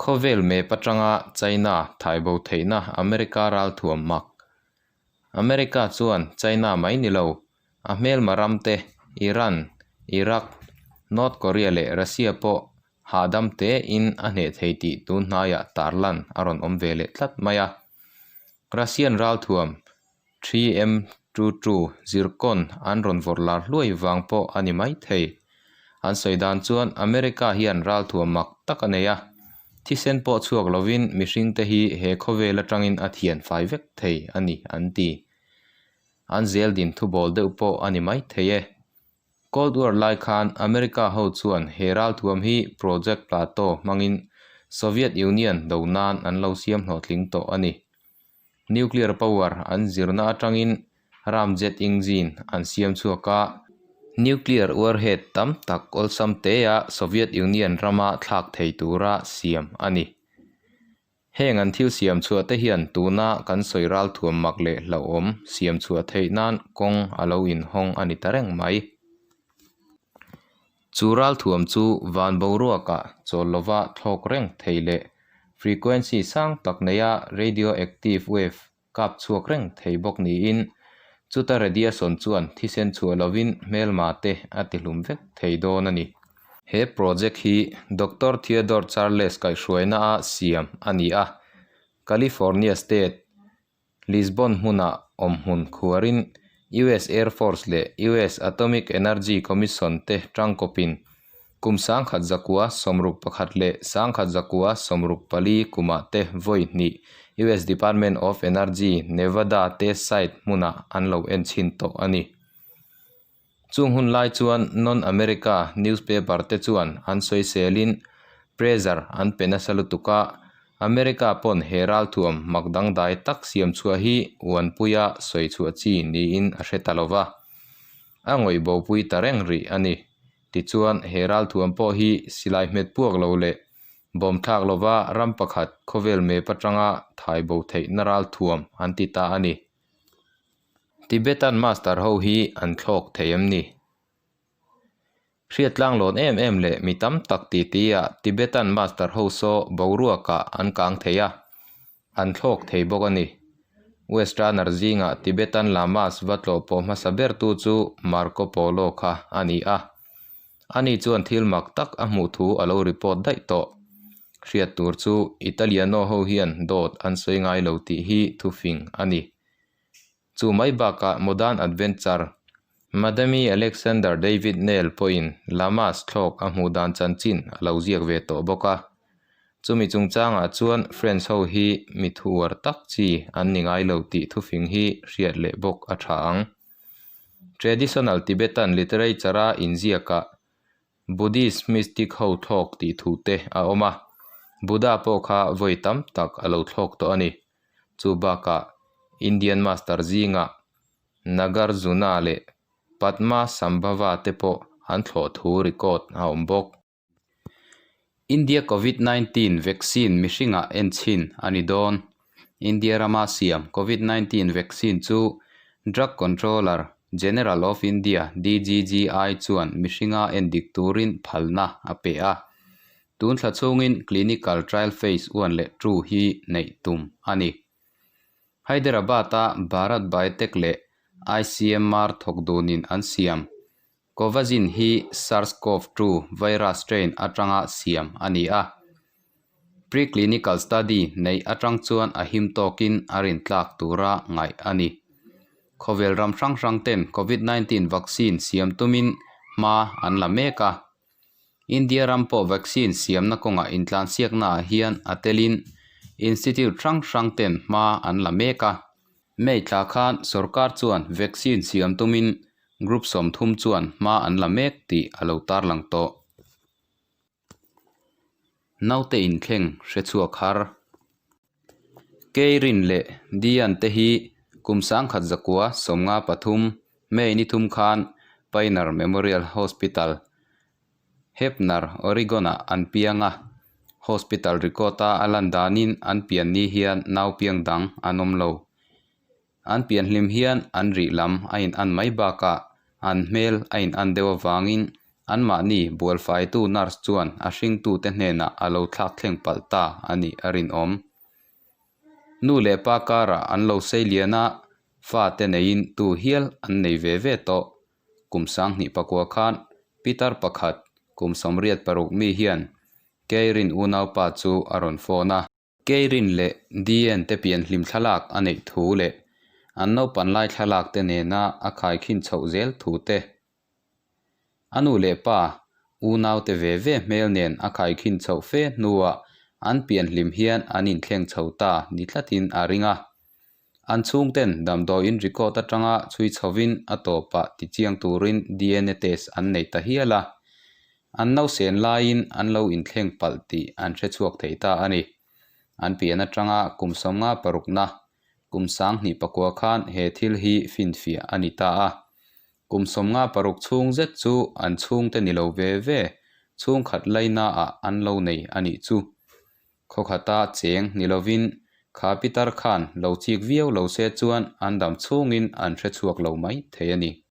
Khawvel map atanga China thaibo theihna America ralthuam mak. America chuan China mai ni lo, a hmelma ramte Iran, Iraq, North Korea leh Russia pawh hahdam tein a hneh thei tih tun hnaiah tarlan a rawn awm ve leh tlat mai a. Russian ralthuam 3M22 zirkawn an rawn vawrh lar hluai vang pawh a ni mai thei. An sawi dan chuan America hian ralthuam mak tak a nei a, thisen pawh chhuak lovin mihringte hi he khawvel atangin a thian fai vek thei a ni an ti. An zel din thubawl deuh pawh a ni mai thei e. Cold War lai khan America ho chuan he ralthuam hi Project Plato hmangin Soviet Union do nan an lo siam hlawhtling tawh a ni. Nuclear power an zirna atangin ramjet engine an siam chhuak a, nuclear warhead tam tak awlsam tea Soviet Union rama thlak thei tura siam a ni. Heng an thil siam chhuah te hian tuna kan sawi ralthuam mak leh hlauhawm siam chhuah theih nan kawng a lo inhawng a ni ta reng mai. Chu ralthuam chu van boruakah chawl lova thlawk reng thei leh frequency sang tak neia radioactive wave kap chhuak reng thei bawk niin chuta radiation chuan thisen chhuah lovin hmelma te a tihlum vek thei dawn a ni. He project hi Doctor Theodore Charles kaihhruaina a siam a ni a, California State Lisbon hmuna awm hmun khuarin US Air Force leh US Atomic Energy Commission te tangkawpin kum 1961 leh 1964 kumah te vawi hnih US Department of Energy Nevada test site hmunah an lo en chhin tawh a ni. Chung hun lai chuan non-America newspaper te chuan an sawiselin pressure an pe nasa lutuk a, America pawn he ralthuam mak dangdai tak siam chhuah hi uanpuia sawi chhuah chi niin a hre ta lova, a ngawih bopui ta reng rih a ni. Tichuan he ralthuam pawh hi silai hmet puak lo leh bawm thlak lova ram pakhat khawvel map atanga thai bo theihna ralthuam an ti ta a ni. Tibetan Master ho hi an thlawk thei em ni? Hriattlang lawn em em leh mi tam tak titi ah Tibetan Master ho saw boruakah an kang thei a, an thlawk thei bawk a ni. Westerner zingah Tibetan Lamas va tlawh pawh hmasa bertu chu Marco Polo kha a ni a. Ani chuan thil mak tak a hmuh thu a lo report daih tawh. Hriat tur chu Italiano ho hian dawt an sawi ngai lo tih hi thufing a ni. Chu mai bakah Modern Adventure, Madame Alexander David Nel pawhin Lamas thlawk a hmuh dan chanchin a lo ziak ve tawh bawk a. Chumi chungchangah chuan French ho hi mi thu uar tak chi an ni ngai lo tih thufing hi hriat leh bawk a tha ang. Traditional Tibetan literature-a inziakah Buddhist mystic ho thlawk tih thu te a awm a, Buddha pawh kha vawi tam tak a lo thlawk tawh a ni. Chu bakah Indian master zingah Nagarjuna leh Padma Sambhava te pawh an thlawh thu record a awm bawk. India Covid 19 vaccine mihringah en chhin a ni dawn. India rama siam Covid 19 vaccine chu Drug Controller General of India, DGGI, chuan mihringa en dik turin phalna a pe a. Tun thla chhungin clinical trial phase 1 leh 2 hi neih tum a ni. Hyderabad-a Bharat Biotech leh ICMR thawk dunin an siam Covaxin hi SARS-CoV-2 virus strain atanga siam a ni a. Pre-clinical study neih atang chuan a him tawkin a rintlak tura ngaih a ni. Khawvel ram hrang hrang ten Covid-19 vaccine siam tumin hma an la mek a. India ram pawh vaccine siamna kawngah intlansiaknaah hian a telin institute hrang hrang ten hma an la mek a. May thla khan sorkar chuan vaccine siam tumin group 30 chuan hma an la mek tih a lo tarlang tawh. Naute inthleng hre chhuak har. Keirin leh Dian te hi kum 1993 May ni thum khan Pioneer Memorial Hospital, Heppner, Oregon-ah an piang a. Hospital record-a a lan danin an pian ni hian nau piang dang an awm lo. An pian hlim hian an rih lam a in an mai bakah an hmel a in an deuh avangin Anmahni bualfaitu nurse chuan a hringtute hnenah a lo thlak thleng palh ta a nih a rinawm. Nu leh pa karah an lo sei lian a, fate neiin tu hial an nei ve ve tawh. Kum 2009 khan Pitar pakhat kum 86 mi hian Keirin unaupa chu a rawn phone a. Keirin leh DN te pian hlim thlalak a neih thu leh an naupan lai thlalak te nena a khaikhin chhoh zel thu te. A nu leh pa unau te ve ve hmel nen a khaikhin chhoh fe hnuah an pian hlim hian an inthleng chho ta ni tlatin a ring a. An chhungten damdawiin record atanga chhui chhovin a tawpah tichiang turin DNA test an nei ta hial a. An nausen laiin an lo inthleng palh tih an hre chhuak thei ta a ni. An pian atanga kum 56na, kum 2009 khan he thil hi finfiah a ni ta a. Kum 56 chhung zet chu an chhungte ni lo ve ve chhungkhat lainaah an lo nei a nih chu. Khawkhata cheng ni lovin kha pitar khan lo chik viau lo se chuan an dam chhungin an hre chhuak lo mai thei a ni.